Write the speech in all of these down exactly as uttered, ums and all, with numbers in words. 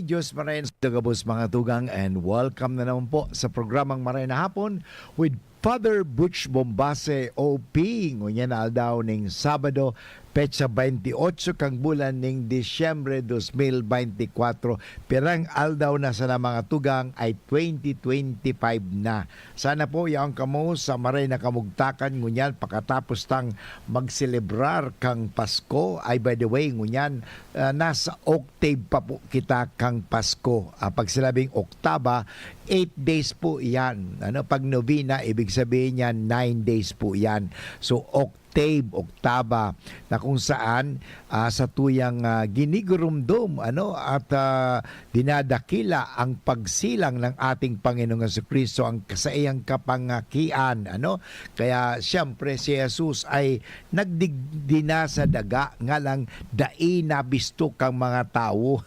Diyos maray na sa gabos, mga tugang, and welcome na naman po sa programang Maray na Hapon with Father Butch Bombase, O P. Ngunyan na aldaw ning Sabado, petsa twenty-eight kang bulan ning Disyembre dos mil beintikwatro. Pirang aldaw na sana, mga tugang, ay twenty twenty-five na. Sana po yaon kamo sa maray na kamugtakan ngunyan pakatapos tang magselebrar kang Pasko. Ay, by the way, ngunyan, ah, nasa octave pa po kita kang Pasko. Ah, pag sinabing oktaba, eight days po yan. Ano, pag novena, ibig sabihin niyan, nine days po yan. So, octave, oktaba, na kung saan, ah, sa tuyang, ah, ginigurumdom, ano, at, ah, dinadakila ang pagsilang ng ating Panginoong Jesucristo, ang kasaiyang kapangakian, ano. Kaya, siyempre, si Jesus ay nagdigdi na sa daga, nga lang dai nabisto kang mga tawo.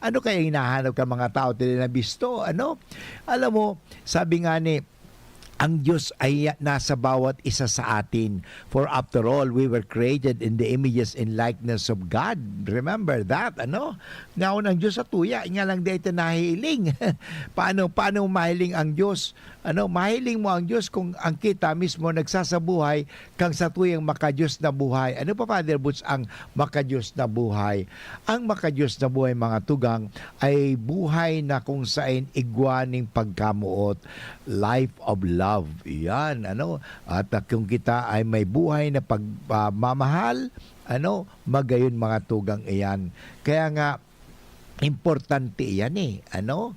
Ano kaya hinahanap kang mga tawo, dai nabisto, ano? Alam mo, sabi nga ni, ang Diyos ay nasa bawat isa sa atin. For after all, we were created in the images and likeness of God. Remember that, ano? Ngaon ang Diyos sa tuya, nga lang dai ta nahiling. Paano, paano mahiling ang Diyos? Ano, mahiling mo ang Diyos kung ang kita mismo nagsasabuhay kang satuyang makadiyos na buhay. Ano pa, Father Butch, ang makadiyos na buhay? Ang makadiyos na buhay, mga tugang, ay buhay na kung saen igwa ning pagkamoot, life of love. Iyan, ano? At, ah, kung kita ay may buhay na pagmamahal, ano, magayon, mga tugang, iyan. Kaya nga, importante iyan, eh, ano?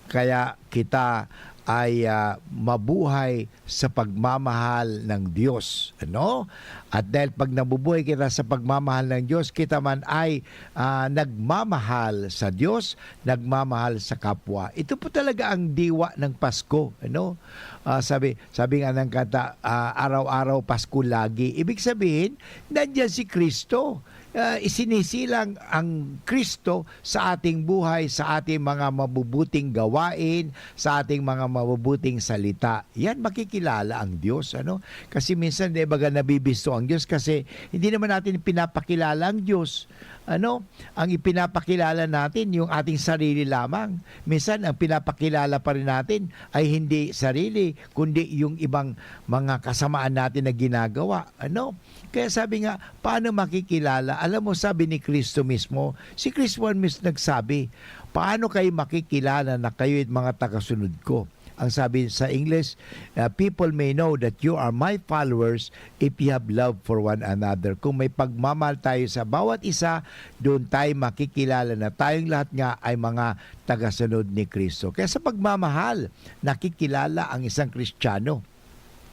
Kaya kita ay, ah, mabuhay sa pagmamahal ng Diyos, ano? At dahil pag nabubuhay kita sa pagmamahal ng Diyos, kita man ay, ah, nagmamahal sa Diyos, nagmamahal sa kapwa. Ito po talaga ang diwa ng Pasko, ano? Ah, sabi, sabi nga ng kanta, ah, "Araw-araw Pasko lagi." Ibig sabihin, nandiyan si Kristo. Ah, isinisilang ang Kristo sa ating buhay, sa ating mga mabubuting gawain, sa ating mga mabubuting salita. Yan, makikilala ang Diyos, ano? Kasi minsan, di ba, nabibisto ang Diyos kasi hindi naman natin pinapakilala ang Diyos. Ano? Ang ipinapakilala natin, yung ating sarili lamang. Minsan, ang pinapakilala pa rin natin ay hindi sarili, kundi yung ibang mga kasamaan natin na ginagawa. Ano? Kaya sabi nga, paano makikilala? Alam mo, sabi ni Kristo mismo, si Kristo ang mis-, nagsabi, "Paano kayo makikilala na kayo ay mga tagasunod ko?" Ang sabi sa English, ah, "People may know that you are my followers if you have love for one another." Kung may pagmamahal tayo sa bawat isa, doon tayo makikilala na tayong lahat nga ay mga tagasunod ni Kristo. Kaya sa pagmamahal, nakikilala ang isang Kristiyano.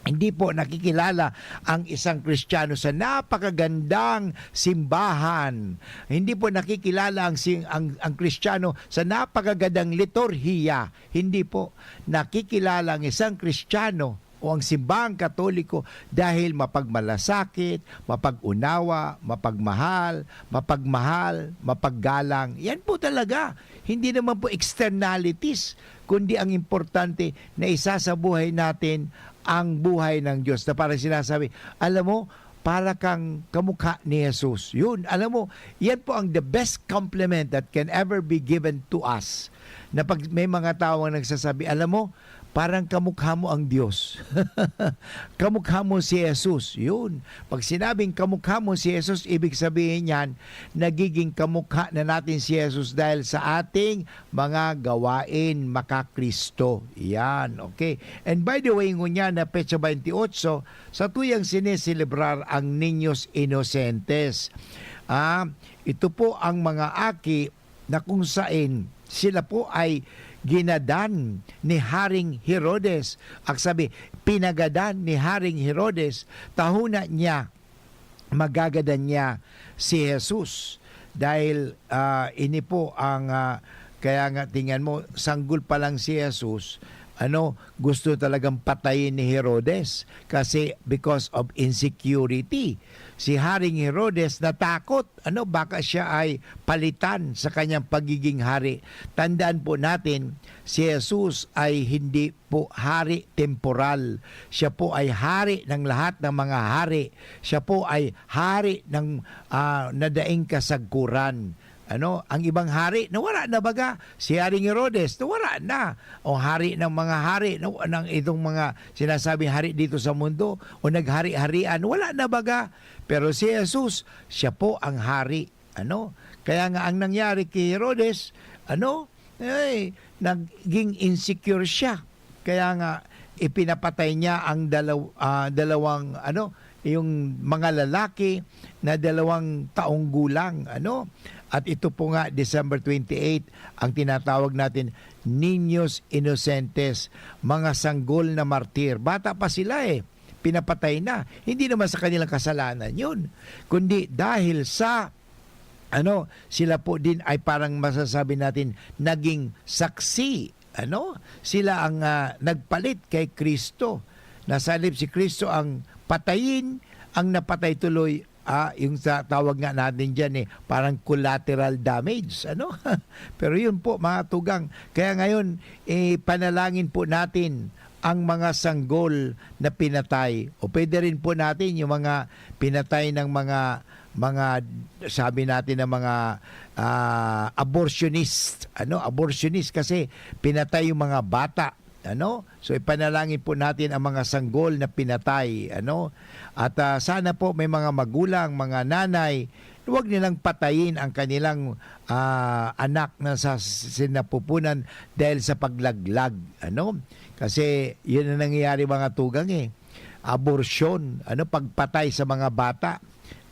Hindi po nakikilala ang isang Kristiyano sa napakagandang simbahan. Hindi po nakikilala ang si-, ang, ang Kristiyano sa napakagandang liturhiya. Hindi po nakikilala ang isang Kristiyano o ang simbahang Katoliko dahil mapagmalasakit, mapag-unawa, mapagmahal, mapagmahal, mapaggalang. Yan po talaga. Hindi naman po externalities, kundi ang importante na isasabuhay natin ang buhay ng Diyos, na parang sinasabi, "Alam mo, para kang kamukha ni Jesus." Yun, alam mo, yan po ang the best compliment that can ever be given to us. Na pag may mga tao ang nagsasabi, "Alam mo, parang kamukha mo ang Diyos." Kamukha mo si Jesus. Yun. Pag sinabing kamukha mo si Jesus, ibig sabihin niyan, nagiging kamukha na natin si Jesus dahil sa ating mga gawain makakristo. Yan, okay. And by the way, ngunyan na petsa twenty-eight, sa tuyang sineselebrar ang Niños Inocentes. Ah, ito po ang mga aki na kung saen sila po ay ginadan ni Haring Herodes. Ang sabi, pinagadan ni Haring Herodes, tahuna niya, magagadan niya si Jesus. Dahil, ah, ini po ang, ah, kaya nga, tingnan mo, sanggol pa lang si Jesus, ano, gusto talagang patayin ni Herodes. Kasi because of insecurity, si Haring Herodes natakot, ano, baka siya ay palitan sa kanyang pagiging hari. Tandaan po natin, si Jesus ay hindi po hari temporal. Siya po ay hari ng lahat ng mga hari. Siya po ay hari ng, ah, na daing kasagkuran. Ano, ang ibang hari, nawara na baga. Si Haring Herodes, nawara na. O hari ng mga hari, na, ng itong mga sinasabing hari dito sa mundo, o naghari-harian, wala na baga. Pero si Jesus, siya po ang hari. Ano? Kaya nga ang nangyari kay Herodes, ano? Ay, naging insecure siya. Kaya nga, ipinapatay niya ang dalaw-, ah, dalawang, ano, yung mga lalaki na dalawang taong gulang, ano? At ito po nga, December twenty-eight, ang tinatawag natin Niños Inocentes, mga sanggol na martir. Bata pa sila eh, pinapatay na. Hindi naman sa kanilang kasalanan yun, kundi dahil sa, ano, sila po din ay parang masasabi natin, naging saksi. Ano? Sila ang, ah, nagpalit kay Cristo. Nasa halip si Cristo ang patayin, ang napatay tuloy, ah, yung sa tawag nga natin diyan eh, parang collateral damage, ano? Pero yun po, mga tugang. Kaya ngayon, eh, panalangin po natin ang mga sanggol na pinatay. O pwede rin po natin yung mga pinatay ng mga, mga, sabi natin, ng mga, ah, abortionist, ano, abortionist kasi pinatay yung mga bata, ano? So, ipanalangin po natin ang mga sanggol na pinatay, ano? At, ah, sana po may mga magulang, mga nanay, huwag nilang patayin ang kanilang, ah, anak na sa sinapupunan dahil sa paglaglag, ano? Kasi yun ang nangyayari, mga tugang, eh. Abortion, ano, pagpatay sa mga bata.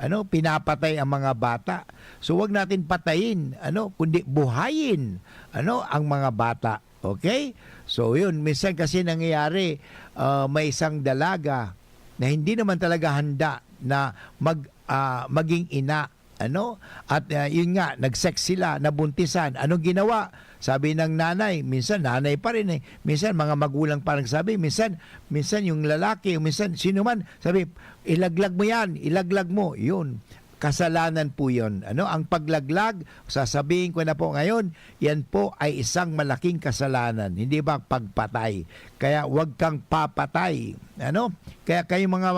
Ano, pinapatay ang mga bata. So, wag natin patayin, ano, kundi buhayin, ano, ang mga bata. Okay? So, yun, minsan kasi nangyayari, ah, may isang dalaga na hindi naman talaga handa na mag-, ah, maging ina, ano? At, ah, yun nga, nag-sex sila, nabuntisan. Anong ginawa? Sabi ng nanay, minsan nanay pa rin eh. Minsan mga magulang pa nagsabi, minsan, minsan yung lalaki, minsan sino man, sabi, "Ilaglag mo yan, ilaglag mo." Yun. Kasalanan po yun. Ano? Ang paglaglag, sasabihin ko na po ngayon, yan po ay isang malaking kasalanan. Hindi ba pagpatay? Kaya wag kang papatay. Ano? Kaya kayong mga,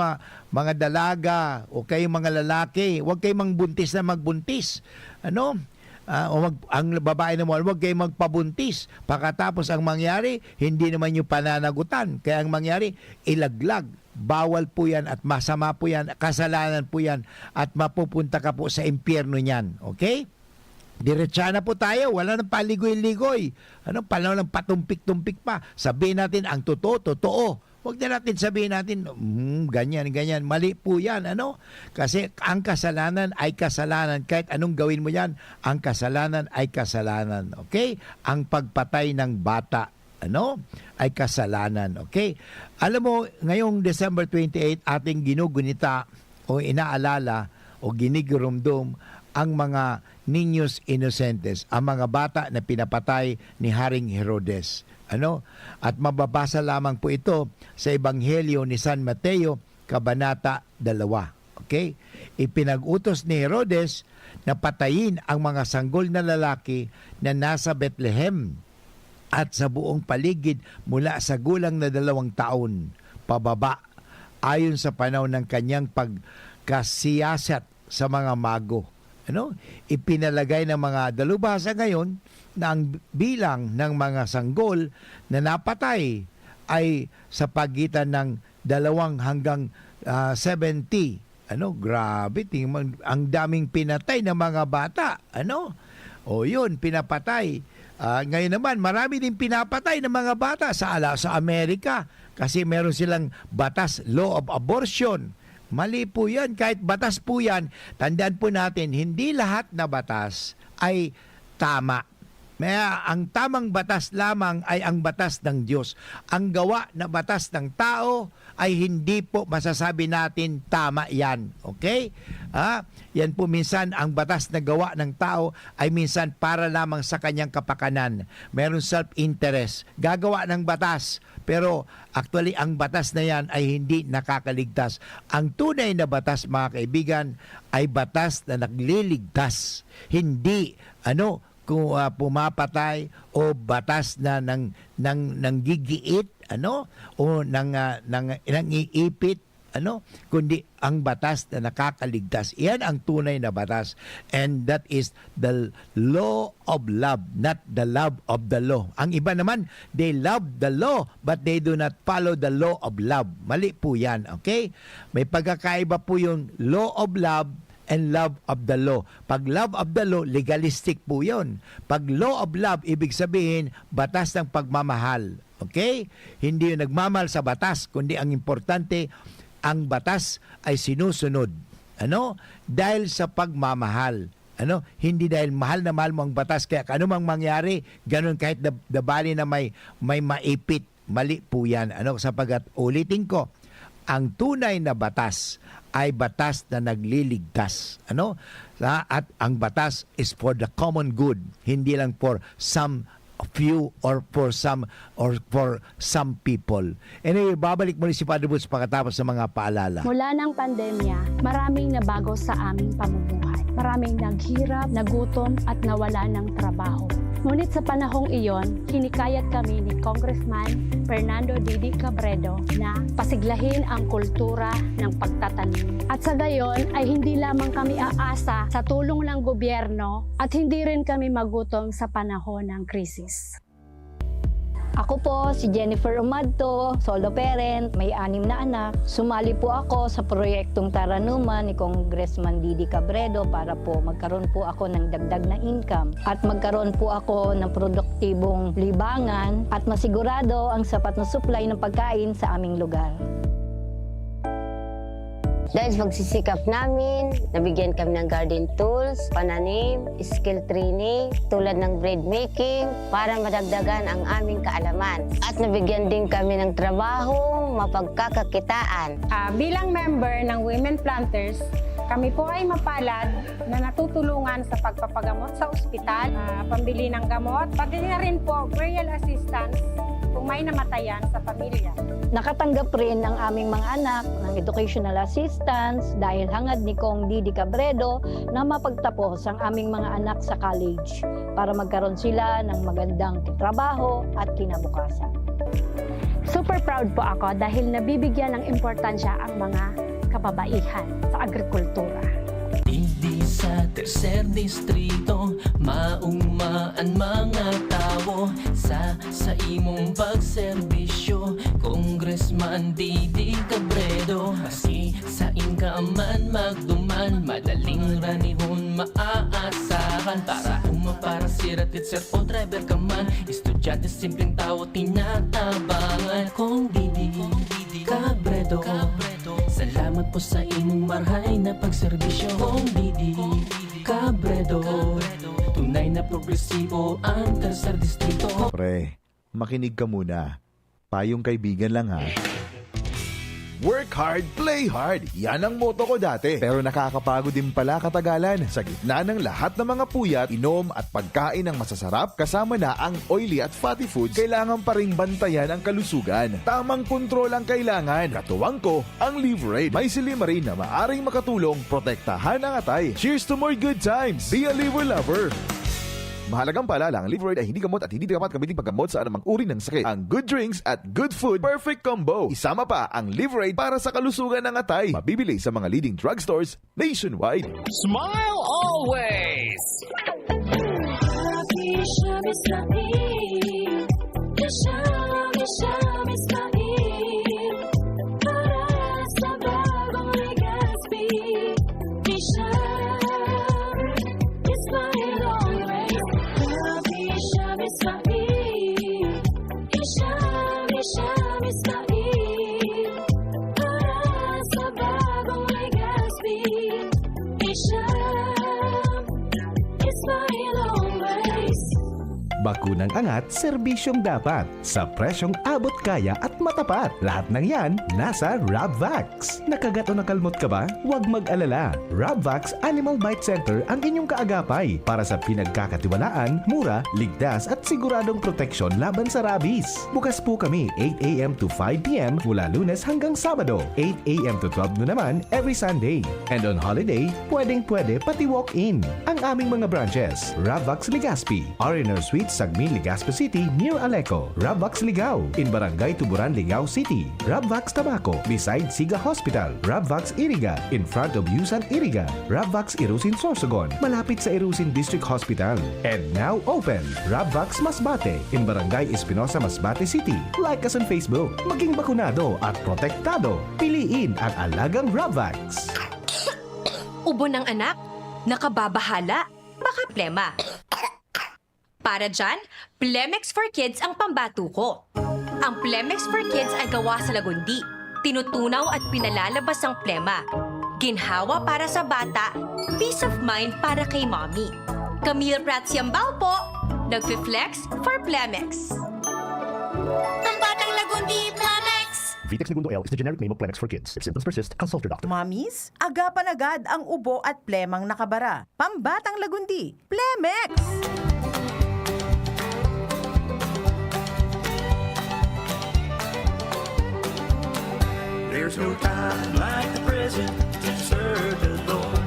mga dalaga o kayong mga lalaki, wag kayong mangbuntis na magbuntis. Ano? Ah, o mag-, ang babae naman, wag kayong magpabuntis. Pagkatapos ang mangyari, hindi naman yung pananagutan. Kaya ang mangyari, ilaglag. Bawal po yan at masama po yan. Kasalanan po yan. At mapupunta ka po sa impyerno niyan. Okay? Diretsa na po tayo. Wala nang paligoy-ligoy. Ano, panahon ng patumpik-tumpik pa. Sabihin natin, ang totoo, totoo. Huwag na natin sabihin natin, "Hmm, ganyan, ganyan." Mali po yan, ano? Kasi ang kasalanan ay kasalanan. Kahit anong gawin mo yan, ang kasalanan ay kasalanan. Okay? Ang pagpatay ng bata, ano, ay kasalanan. Okay? Alam mo, ngayong December twenty-eight, ating ginugunita o inaalala o ginigirumdom ang mga niños inocentes, ang mga bata na pinapatay ni Haring Herodes. Ano? At mababasa lamang po ito sa Ebanghelyo ni San Mateo, Kabanata dalawa. Okay? Ipinag-utos ni Herodes na patayin ang mga sanggol na lalaki na nasa Betlehem at sa buong paligid mula sa gulang na dalawang taon pababa, ayon sa panahon ng kanyang pagkasiyasat sa mga mago. Ano? Ipinalagay ng mga dalubhasa ngayon na ang bilang ng mga sanggol na napatay ay sa pagitan ng dalawang hanggang, ah, seventy. Ano? Grabe, tingnan mo, ang daming pinatay na mga bata. Ano? O yun, pinapatay. Ah, ngayon naman, marami din pinapatay ng mga bata sa ala-, sa Amerika kasi meron silang batas, law of abortion. Mali po yan. Kahit batas po yan, tandaan po natin, hindi lahat na batas ay tama. Kaya ang tamang batas lamang ay ang batas ng Diyos. Ang gawa na batas ng tao ay hindi po masasabi natin tama yan. Okay? Ha? Yan po minsan, ang batas na gawa ng tao ay minsan para lamang sa kanyang kapakanan. Meron self-interest. Gagawa ng batas, pero actually, ang batas na yan ay hindi nakakaligtas. Ang tunay na batas, mga kaibigan, ay batas na nagliligtas. Hindi, ano, ku-, ah, pumapatay o batas na nang, nang, nanggigiit, ano, o nang, ah, nang, nangiipit, ano, kundi ang batas na nakakaligtas. Iyan ang tunay na batas. And that is the law of love, not the love of the law. Ang iba naman, they love the law, but they do not follow the law of love. Mali po yan, okay? May pagkakaiba po yung law of love and love of the law. Pag love of the law, legalistic po yon. Pag law of love, ibig sabihin, batas ng pagmamahal. Okay? Hindi yung nagmamahal sa batas, kundi ang importante, ang batas ay sinusunod. Ano? Dahil sa pagmamahal. Ano? Hindi dahil mahal na mahal mo ang batas, kaya kung anumang mangyari, ganun kahit the, the bali na may, may maipit. Mali po yan. Ano? Sapagkat, ulitin ko, ang tunay na batas ay batas na nagliligtas. Ano? Sa, at ang batas is for the common good, hindi lang for some few or for some or for some people. Anyway, babalik muli si Father Boots pagkatapos ng mga paalala. Mula ng pandemya, maraming nabago sa aming pamumuhay. Maraming naghirap, nagutom, at nawala ng trabaho. Ngunit sa panahong iyon, hinikayat kami ni Congressman Fernando Didi Cabredo na pasiglahin ang kultura ng pagtatanim. At sa gayon ay hindi lamang kami aasa sa tulong ng gobyerno at hindi rin kami magutom sa panahon ng krisis. Ako po si Jennifer Umadto, solo parent, may anim na anak. Sumali po ako sa proyektong Taranuman ni Congressman Didi Cabredo para po magkaroon po ako ng dagdag na income at magkaroon po ako ng produktibong libangan at masigurado ang sapat na supply ng pagkain sa aming lugar. Dahil sa pagsisikap namin, nabigyan kami ng garden tools, pananim, skill training, tulad ng bread making, para madagdagan ang aming kaalaman. At nabigyan din kami ng trabaho, mapagkakakitaan. Ah, bilang member ng Women Planters, kami po ay mapalad na natutulungan sa pagpapagamot sa ospital, ah, pambili ng gamot, pati na rin po burial assistance kung may namatayan sa pamilya. Nakatanggap rin ang aming mga anak ng educational assistance dahil hangad ni Cong Didi Cabredo na mapagtapos ang aming mga anak sa college para magkaroon sila ng magandang trabaho at kinabukasan. Super proud po ako dahil nabibigyan ng importansya ang mga kababaihan sa agrikultura. Digdi sa tercer distrito, mauma an mga tawo sa sa imong pagserbisyo, Congressman Didi Cabredo. Maski sain ka man magduman, madaling ranihon maaasahan. Para uma, para sira, teacher o driver ka man, estudyante, simpleng tawo, tinatabangan. Cong Didi Cabredo, salamat po sa imong marhay na pagserbisyo. Cong Didi Cabredo, tunay na progresibo ang tercer distrito. Pre, makinig ka muna. Payong kaibigan lang ha. Work hard, play hard. Yan ang motto ko dati. Pero nakakapagod din pala katagalan. Sa gitna ng lahat ng mga puyat, inom at pagkain ng masasarap, kasama na ang oily at fatty foods, kailangan pa ring bantayan ang kalusugan. Tamang kontrol ang kailangan. Katuwang ko, ang Liverade. May silimarin na maaring makatulong protektahan ang atay. Cheers to more good times! Be a Liver Lover! Mahalagang paalala, ang Liverade ay hindi gamot at hindi dapat gamitin paggamot sa anumang uri ng sakit. Ang good drinks at good food, perfect combo. Isama pa ang Liverade para sa kalusugan ng atay. Mabibili sa mga leading drugstores nationwide. Smile always! Happy Shami Sami. Shami Shami Sami. Para sa bagong Legazpi. Isha. Smile always. Happy Shami Sami. Shami Shami Sami. Para sa bagong Legazpi. Isha. Smile always. Bakunang angat, serbisyong dapat, sa presyong abot kaya at matapat. Lahat ng yan, nasa Rabvax. Nakagat o nakalmot ka ba? Huwag mag-alala. Rabvax Animal Bite Center ang inyong kaagapay para sa pinagkakatiwalaan, mura, ligtas at siguradong proteksyon laban sa rabies. Bukas po kami eight a.m. to five p.m. mula Lunes hanggang Sabado, eight a.m. to twelve noon naman every Sunday. And on holiday, pwedeng-pwede pati walk-in. Ang aming mga branches, Rabvax Legazpi, R and R Suites, Sagmin, Legazpi City, near Aleco. Rabvax Ligao, in Barangay Tuburan, Ligao City. Rabvax Tabaco, beside Siga Hospital. Rabvax Iriga, in front of Yusan Iriga. Rabvax Irusin, Sorsogon, malapit sa Irusin District Hospital. And now open, Rabvax Masbate, in Barangay Espinosa, Masbate City. Like us on Facebook. Maging bakunado at protektado. Piliin ang alagang Rabvax. Ubo ng anak? Nakababahala? Baka plema. Para dyan, Plemex for Kids ang pambato ko. Ang Plemex for Kids ay gawa sa lagundi. Tinutunaw at pinalalabas ang plema. Ginhawa para sa bata, peace of mind para kay mommy. Camille Prats Yambao po, nagfi-flex for Plemex. Ang batang lagundi, Plemex! Vitex Negundo L is the generic name of Plemex for kids. If symptoms persist, consult your doctor. Mamis, aga pa nagad ang ubo at plemang nakabara. Pambatang lagundi, Plemex! There's no time like the present to serve the Lord.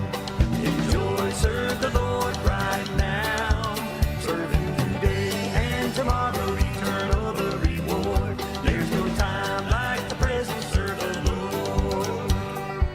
Enjoy, serve the Lord right now. Serve Him today and tomorrow, eternal the reward. There's no time like the present, serve the Lord.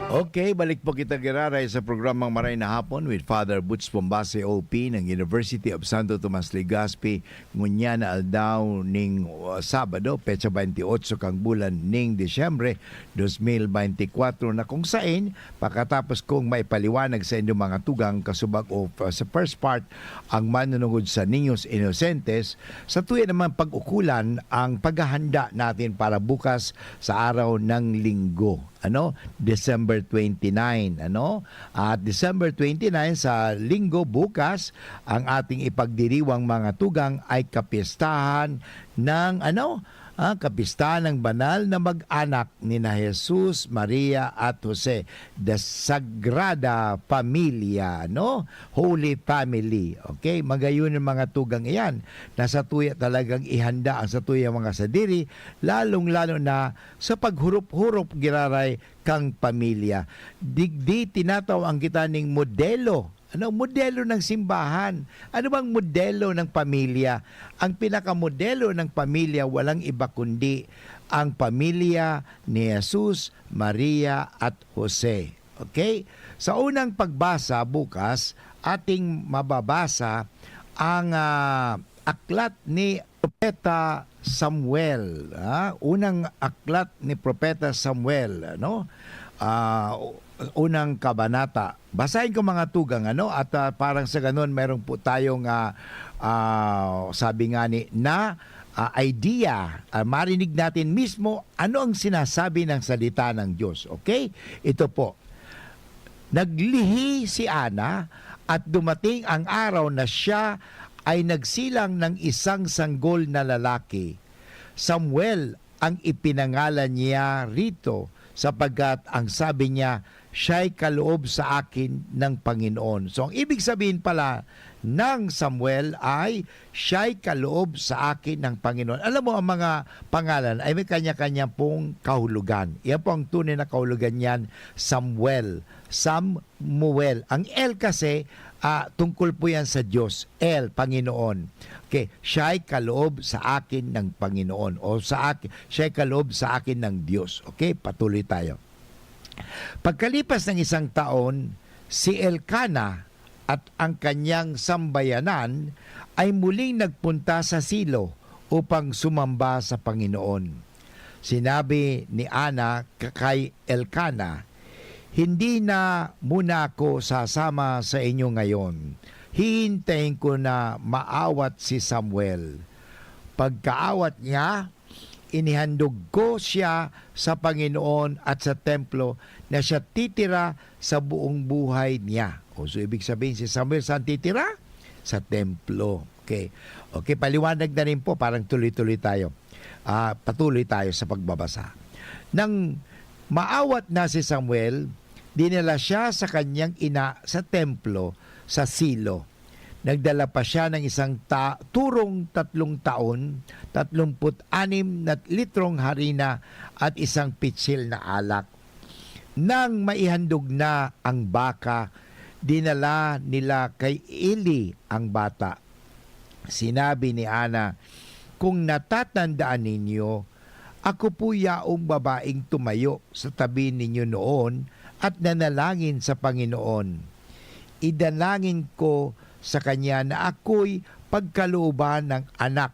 Okay, balik po kita giraray sa programang Maray na Hapon with Father Butch Bombase, O P ng University of Santo Tomas Legazpi, ngunyan na aldaw ning uh, Sabado, petsa twenty-eight kang bulan ning Disyembre, dos mil beintikwatro, na kung sain, pakatapos kong maipaliwanag sa inyong mga tugang kasubag o uh, sa first part, ang manunungod sa Niños Inocentes, sa tuya naman pag-ukulan ang paghahanda natin para bukas sa araw ng Linggo. Ano, December twenty-nine, ano? At December twenty-nine, sa Linggo, bukas, ang ating ipagdiriwang mga tugang ay kapistahan ng, ano, ah, kapistahan ng banal na mag-anak ni na Jesus, Maria, at Jose, the Sagrada Familia, no? Holy Family. Okay? Magayon ang mga tugang iyan na sa tuya talagang ihanda ang sa tuya mga sadiri, lalong-lalo na sa paghurup-hurup giraray kan pamilya. Digdi tinatawang kita ning modelo. Ano, modelo ng simbahan. Ano bang modelo ng pamilya? Ang pinakamodelo ng pamilya walang iba kundi ang pamilya ni Jesus, Maria at Jose. Okay? Sa unang pagbasa bukas, ating mababasa ang uh, aklat ni Propeta Samuel, ha? Unang aklat ni Propeta Samuel, ano? Uh, unang kabanata. Basahin ko mga tugang, ano? At uh, parang sa ganun, meron po tayong uh, uh, sabi nga ni, na uh, idea. Uh, marinig natin mismo ano ang sinasabi ng salita ng Diyos. Okay? Ito po. Naglihi si Ana at dumating ang araw na siya ay nagsilang ng isang sanggol na lalaki. Samuel ang ipinangalan niya rito sapagkat ang sabi niya, siya'y kaloob sa akin ng Panginoon. So ang ibig sabihin pala ng Samuel ay siya'y kaloob sa akin ng Panginoon. Alam mo, ang mga pangalan ay may kanya-kanya pong kahulugan. Iyan po ang tunay na kahulugan niyan, Samuel. Samuel. Ang El kasi, ah, tungkol po yan sa Diyos. El, Panginoon. Okay, siya'y kaloob sa akin ng Panginoon. O sa akin, siya'y kaloob sa akin ng Diyos. Okay, patuloy tayo. Pagkalipas ng isang taon, si Elkana at ang kanyang sambayanan ay muling nagpunta sa Silo upang sumamba sa Panginoon. Sinabi ni Ana kay Elkana, "Hindi na muna ako sasama sa inyo ngayon. Hihintayin ko na maawat si Samuel." Pagkaawat niya, inihandog ko siya sa Panginoon at sa templo na siya titira sa buong buhay niya. O, so, ibig sabihin, si Samuel saan titira? Sa templo. Okay. Okay, paliwanag na rin po, parang tuloy-tuloy tayo. Ah, patuloy tayo sa pagbabasa. Nang maawat na si Samuel, dinala siya sa kanyang ina sa templo sa Silo. Nagdala pa siya ng isang ta- turong tatlong taon, tatlongput anim na litrong harina at isang pitsil na alak. Nang maihandog na ang baka, dinala nila kay Eli ang bata. Sinabi ni Ana, "Kung natatandaan ninyo, ako po yaong babaeng tumayo sa tabi ninyo noon at nanalangin sa Panginoon. Idalangin ko sa kanya na ako'y pagkalooban ng anak,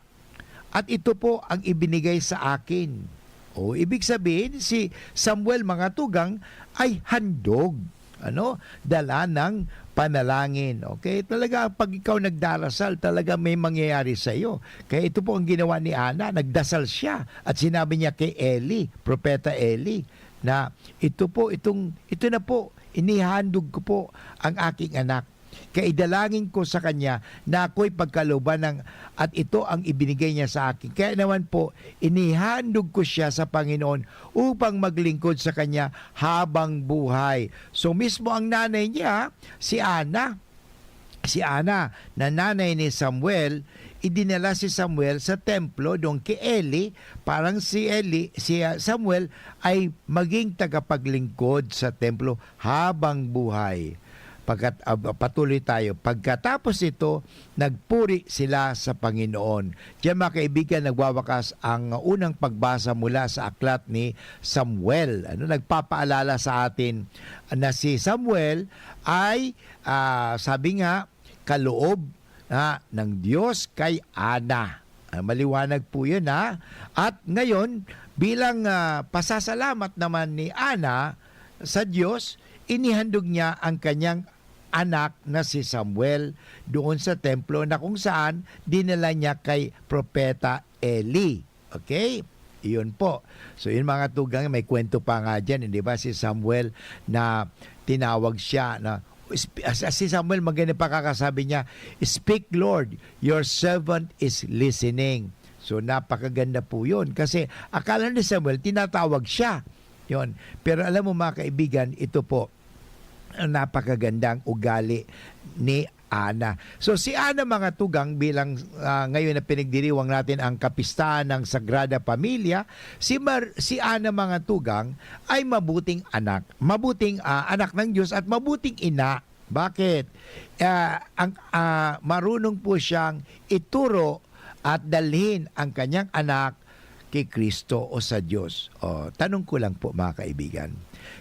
at ito po ang ibinigay sa akin." O, ibig sabihin, si Samuel, mga tugang, ay handog, ano, dala ng panalangin. Okay? Talaga, pag ikaw nagdarasal, talaga may mangyayari sa iyo. Kaya ito po ang ginawa ni Ana, nagdasal siya at sinabi niya kay Eli, Propeta Eli, na ito po, itong, ito na po, inihandog ko po ang aking anak. Kaya idalangin ko sa kanya na ako'y pagkalooban ng, at ito ang ibinigay niya sa akin. Kaya naman po, inihandog ko siya sa Panginoon upang maglingkod sa kanya habang buhay. So, mismo ang nanay niya, si Ana, si Ana, na nanay ni Samuel, idinala si Samuel sa templo doon kay Eli, parang si Eli, si, ah, Samuel ay maging tagapaglingkod sa templo habang buhay. Pagkat-, ah, patuloy tayo. Pagkatapos nito, nagpuri sila sa Panginoon. Diyan, mga kaibigan, nagwawakas ang unang pagbasa mula sa aklat ni Samuel. Ano, nagpapaalala sa atin na si Samuel ay, ah, sabi nga, kaloob, ah, ng Diyos kay Ana. Ah, maliwanag po yun, ha? At ngayon, bilang, ah, pasasalamat naman ni Ana sa Diyos, inihandog niya ang kanyang anak na si Samuel doon sa templo na kung saan dinala niya kay Propeta Eli. Okay? Iyon po. So, yun, mga tugang, may kwento pa nga dyan, hindi ba? Si Samuel na tinawag siya na, sp-, ah, si Samuel, maganda pa kakasabi niya, "Speak, Lord, your servant is listening." So, napakaganda po yun. Kasi akala ni Samuel, tinatawag siya. Yun. Pero alam mo, mga kaibigan, ito po, ang napakagandang ugali ni Ana. So, si Ana, mga tugang, bilang, ah, ngayon na pinagdiriwang natin ang kapistahan ng Sagrada Pamilya, si Mar-, si Ana, mga tugang, ay mabuting anak, mabuting, ah, anak ng Diyos at mabuting ina. Bakit? Ah, ang, ah, marunong po siyang ituro at dalhin ang kanyang anak ki Cristo o sa Diyos. O, tanong ko lang po, mga kaibigan,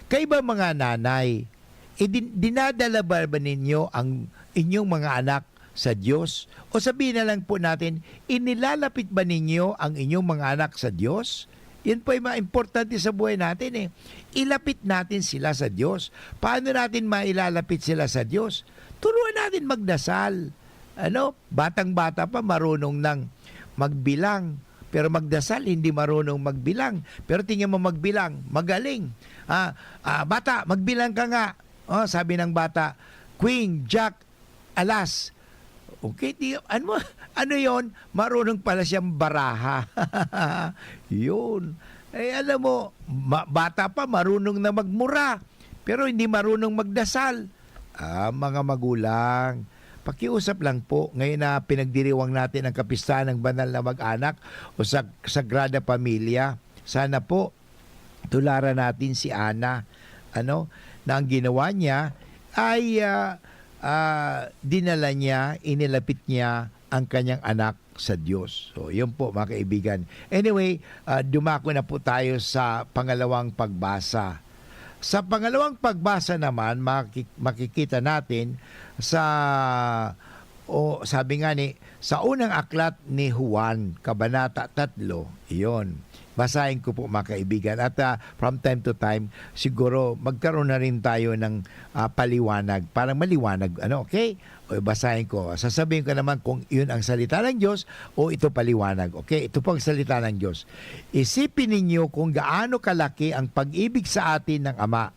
kayo ba, mga nanay, idin-, dinadala ba, ba ninyo ang inyong mga anak sa Diyos? O sabihin na lang po natin, inilalapit ba ninyo ang inyong mga anak sa Diyos? Yan po ay mga importante sa buhay natin, eh. Ilapit natin sila sa Diyos. Paano natin mailalapit sila sa Diyos? Turuan natin magdasal. Ano? Batang-bata pa, marunong nang magbilang. Pero magdasal, hindi marunong magbilang. Pero tingnan mo magbilang, magaling. Ah, ah, "Bata, magbilang ka nga." Oh, sabi ng bata, "Queen, Jack, alas." Okay, di, ano mo, ano yon? Marunong pala siyang baraha. Yun. Eh, alam mo, ma-, bata pa, marunong na magmura. Pero hindi marunong magdasal. Ah, mga magulang, pakiusap lang po, ngayon na pinagdiriwang natin ang kapistahan ng banal na mag-anak o sa Sagrada Pamilya, sana po tularan natin si Ana, ano, na ang ginawa niya ay, ah, ah, dinala niya, inilapit niya ang kanyang anak sa Diyos. So, yun po, mga kaibigan. Anyway, ah, dumako na po tayo sa pangalawang pagbasa. Sa pangalawang pagbasa naman, maki-, makikita natin sa, o sabi nga ni, sa unang aklat ni Juan, Kabanata tatlo, iyon. Basahin ko po, mga kaibigan. At, ah, from time to time, siguro magkaroon na rin tayo ng, ah, paliwanag, para maliwanag, ano, okay? O, basahin ko. Sasabihin ko naman kung yun ang salita ng Diyos o ito paliwanag. Okay, ito po ang salita ng Diyos. "Isipin ninyo kung gaano kalaki ang pag-ibig sa atin ng Ama."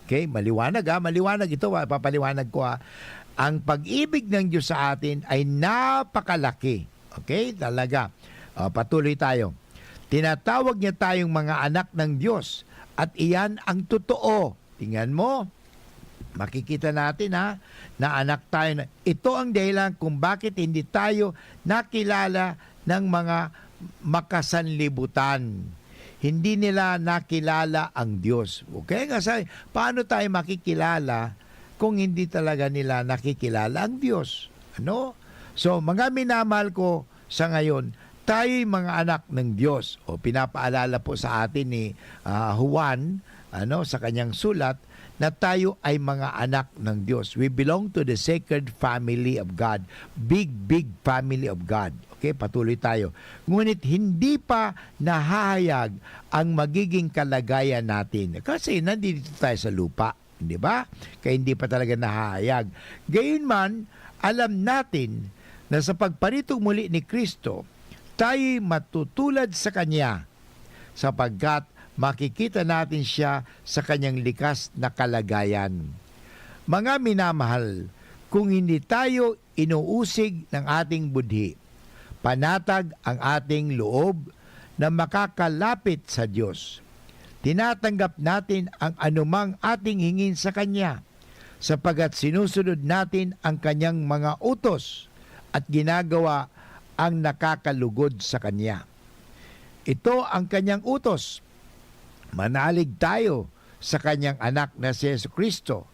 Okay, maliwanag ha, maliwanag ito ha, papaliwanag ko ha. Ang pag-ibig ng Diyos sa atin ay napakalaki. Okay, talaga. Ah, patuloy tayo. Tinatawag niya tayong mga anak ng Diyos at iyan ang totoo. Tingnan mo, makikita natin, ha, na anak tayo na. Ito ang dahilan kung bakit hindi tayo nakilala ng mga makasanlibutan. Hindi nila nakilala ang Diyos. Okay? Kasi paano tayo makikilala kung hindi talaga nila nakikilala ang Diyos? Ano? So, mga minamahal ko sa ngayon, tayo'y mga anak ng Diyos. O, pinapaalala po sa atin ni, ah, Juan, ano, sa kanyang sulat, na tayo ay mga anak ng Diyos. We belong to the sacred family of God. Big, big family of God. Okay, patuloy tayo. Ngunit hindi pa nahahayag ang magiging kalagayan natin. Kasi nandito tayo sa lupa, di ba? Kaya hindi pa talaga nahahayag. Gayunman, alam natin na sa pagparitok muli ni Kristo, tayo'y matutulad sa Kanya, sapagkat makikita natin siya sa Kanyang likas na kalagayan. Mga minamahal, kung hindi tayo inuusig ng ating budhi, panatag ang ating loob na makakalapit sa Diyos. Tinatanggap natin ang anumang ating hingin sa Kanya, sapagkat sinusunod natin ang Kanyang mga utos at ginagawa ang nakakalugod sa Kanya. Ito ang Kanyang utos: manalig tayo sa Kanyang Anak na si Jesu-Cristo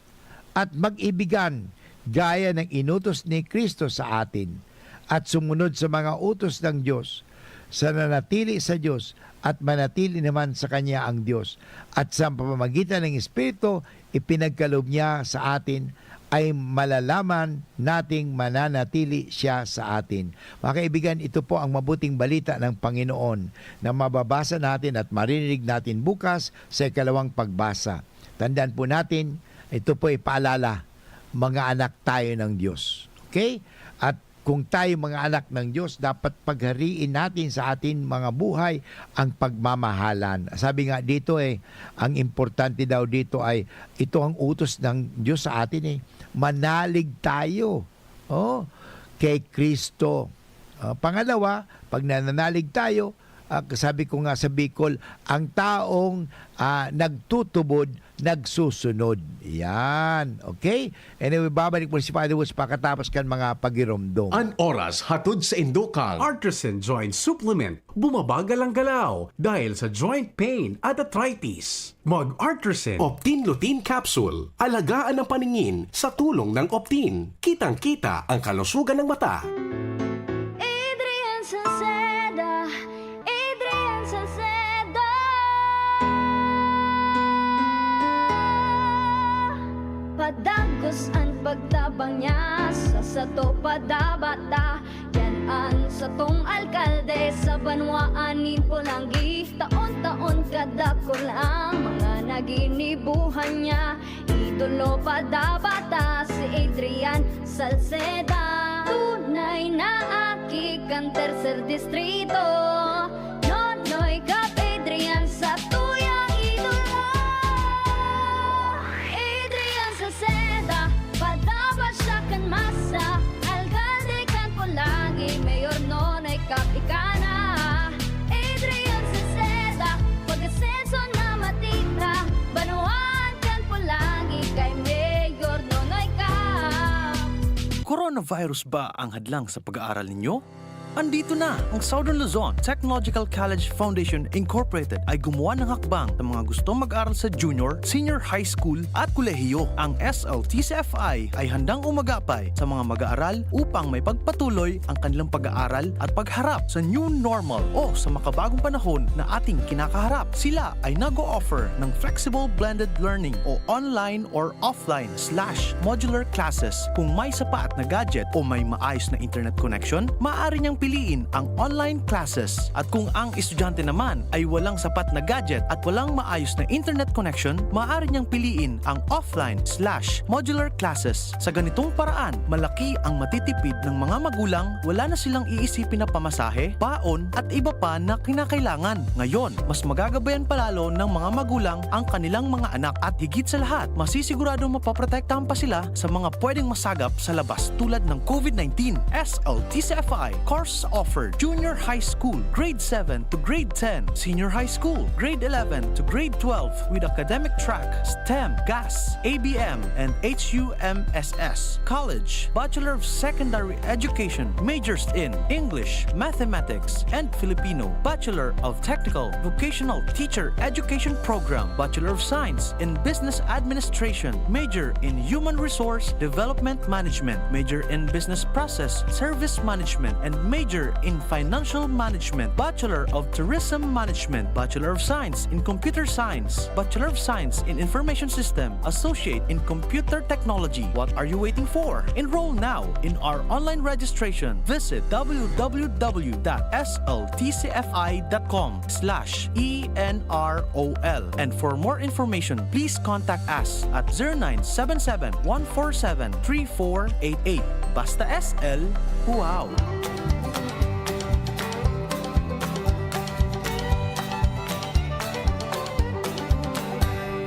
at mag-ibigan gaya ng inutos ni Cristo sa atin, at sumunod sa mga utos ng Diyos, sa nanatili sa Diyos at manatili naman sa Kanya ang Diyos, at sa pamamagitan ng Espiritu, ipinagkaloob niya sa atin, ay malalaman nating mananatili siya sa atin. Mga kaibigan, ito po ang mabuting balita ng Panginoon na mababasa natin at maririnig natin bukas sa ikalawang pagbasa. Tandaan po natin, ito po ay paalala, mga anak tayo ng Diyos. Okay? At kung tayo mga anak ng Diyos, dapat paghariin natin sa ating mga buhay ang pagmamahalan. Sabi nga dito eh, ang importante daw dito ay, ito ang utos ng Diyos sa atin eh, manalig tayo, oh, kay Kristo. Ah, pangalawa, pag nananalig tayo, ah, sabi ko nga sa Bicol, ang taong, ah, nagtutubod, nagsusunod. Yan. Okay? Anyway, babalik po si Father Woods pakatapos kan mga pagiromdom. An oras hatod sa Indokal Artisan Joint Supplement. Bumabagal ang galaw dahil sa joint pain at arthritis. Mag Artisan Optin Lutein Capsule. Alagaan ang paningin sa tulong ng Optin. Kitang-kita ang kalusugan ng mata. Adrian Salceda, Adrian Salceda. Padagos an pagtabang niya sa sato padabata. Yan an satong alkalde sa banwaan nin Polangui. Taon-taon kadakul ang mga naginibuhan niya. Idolo padabata si Adrian Salceda. Tunay na aki kan Tercer Distrito. Nonoy Cap Adrian sa tuyang idolo. Adrian Salceda, padaba siya kan masa. Alkalde kan Polangui, Mayor Nonoy Cap ika na. Adrian Salceda, pag-asenso na matira. Banwaan kan Polangui kay Mayor Nonoy Cap. Coronavirus ba ang hadlang sa pag-aaral ninyo? Andito na! Ang Southern Luzon Technological College Foundation Incorporated ay gumawa ng hakbang sa mga gustong mag-aral sa junior, senior high school at kolehiyo. Ang S L T C F I ay handang umagapay sa mga mag-aaral upang maipagpatuloy ang kanilang pag-aaral at pagharap sa new normal o sa makabagong panahon na ating kinakaharap. Sila ay nag-o-offer ng flexible blended learning o online or offline slash modular classes. Kung may sapat na gadget o may maayos na internet connection, maaari niyang piliin ang online classes. At kung ang estudyante naman ay walang sapat na gadget at walang maayos na internet connection, maaari niyang piliin ang offline slash modular classes. Sa ganitong paraan, malaki ang matitipid ng mga magulang, wala na silang iisipin na pamasahe, baon, at iba pa na kinakailangan. Ngayon, mas magagabayan pa lalo ng mga magulang ang kanilang mga anak at higit sa lahat, masisiguradong mapoprotektahan pa sila sa mga pwedeng masagap sa labas tulad ng COVID nineteen. S L T C F I course offered: Junior High School, Grade seven to Grade ten, Senior High School, Grade eleven to Grade twelve with academic track, STEM, GAS, A B M, and H U M S S, College, Bachelor of Secondary Education, majors in English, Mathematics, and Filipino, Bachelor of Technical Vocational Teacher Education Program, Bachelor of Science in Business Administration, major in Human Resource Development Management, major in Business Process Service Management, and major in Financial Management, Bachelor of Tourism Management, Bachelor of Science in Computer Science, Bachelor of Science in Information System, Associate in Computer Technology. What are you waiting for? Enroll now in our online registration. Visit w w w dot s l t c f i dot com slash e n r o l. And for more information, please contact us at zero nine seven seven, one four seven, three four eight eight. Basta S L, wow!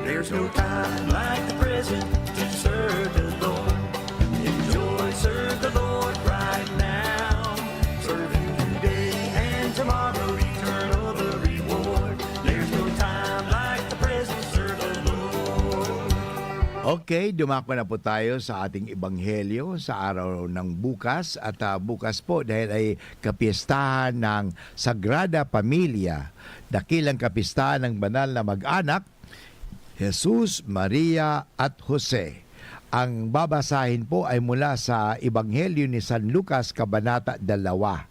There's no time like the present to serve the Lord. Enjoy, serve the Lord right now. Serve Him today and tomorrow, eternal the reward. There's no time like the present, serve the Lord. Okay, dumako na po tayo sa ating ebanghelyo sa araw ng bukas. At, ah, bukas po, dahil ay kapistahan ng Sagrada Pamilya, dakilang kapistahan ng banal na mag-anak, Jesus, Maria, at Jose. Ang babasahin po ay mula sa Ebanghelyo ni San Lucas, Kabanata dalawa.